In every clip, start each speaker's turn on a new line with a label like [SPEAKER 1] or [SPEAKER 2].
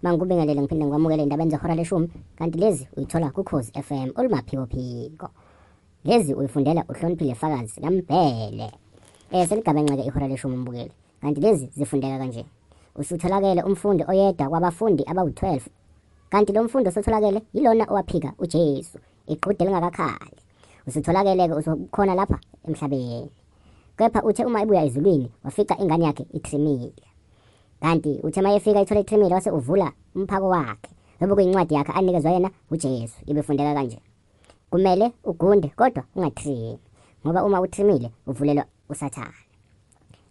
[SPEAKER 1] Mangikubingelele ngiphinde ngikwamukele endabeni zehora leshumi, kanti lezi uyithola kuKhozi FM olumaphikophiko. Lezi uyifundela uhloniphile fakazi kaMbhele. Seligabenxeke ihora leshumi mbukeli. Kanti lezi zifundeka kanje. Usutholakele umfundi oyedwa kwabafundi abawu-12. Kanti lo mfundi osutholakele yilona owaphika uJesu, iqhude lingakakhali. Usutholakele-ke usukhona lapha emhlabeni. Kepha uthe uma ebuya ezulwini wafica ingane yakhe itrimile. Kanti uthe uma efika ithole itrimile wase uvula umphako wakhe. Obukuyincwadi yakhe anikezwa yena uJesu, ibifundeka kanje. Kumele ugunde kodwa ungathrimi, ngoba uma uthrimile uvulelwa uSathane.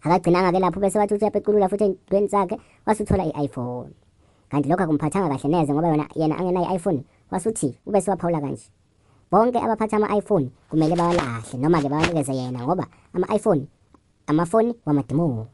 [SPEAKER 1] Akagcinanga ke lapho bese wathi uyapeculula futhi entweni zakhe wasuthola i-iPhone. Kanti lokho akumphathanga kahle neze ngoba yona yena angenayo i-iPhone wasuthi ubese waphawula kanje. Bonke abaphatha ama-iPhone kumele bawalahle noma ke bawanikeze yena ngoba ama-iPhone amafoni wamadimoni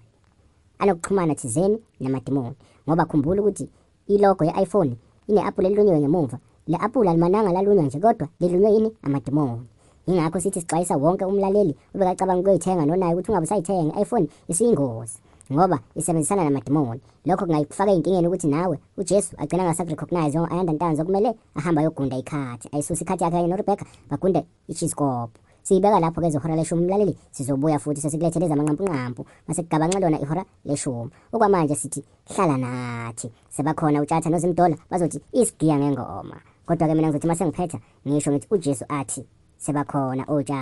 [SPEAKER 1] anokuxhumana thizeni namadimoni, ngoba khumbula ukuthi ilogo ye-iPhone ine-apula elilunyiwe ngemuva. Le apula alimananga lalunywa nje kodwa lilunywe yini? Amadimoni. Yingakho sithi sixwayisa wonke umlaleli obekacabanga ukuyithenga nonayo ukuthi ungabe usayithenga i-iPhone, isiyingozi ngoba isebenzisana namadimoni. Lokho kungayikufaka ey'nkingeni ukuthi nawe uJesu agcina angasakurecognize Ayanda Ntanzi okumele ahambe ayogunda ikhathi, ayisuse ikhathi yakhe kanye noRebecca bagunde i-cheese kop. Siyibeka lapho ke zehora leshumi mlaleli, sizobuya futhi sesikulethele ezamanqampunqampu mase kugabanxe lona ihora leshumi. Okwamanje sithi hlala nathi, sebakhona uTshatha noZimdola bazothi isigiya ngengoma. Kodwa-ke mina ngizothi mase ngiphetha ngisho ngithi uJesu athi sebakhona oTshatha.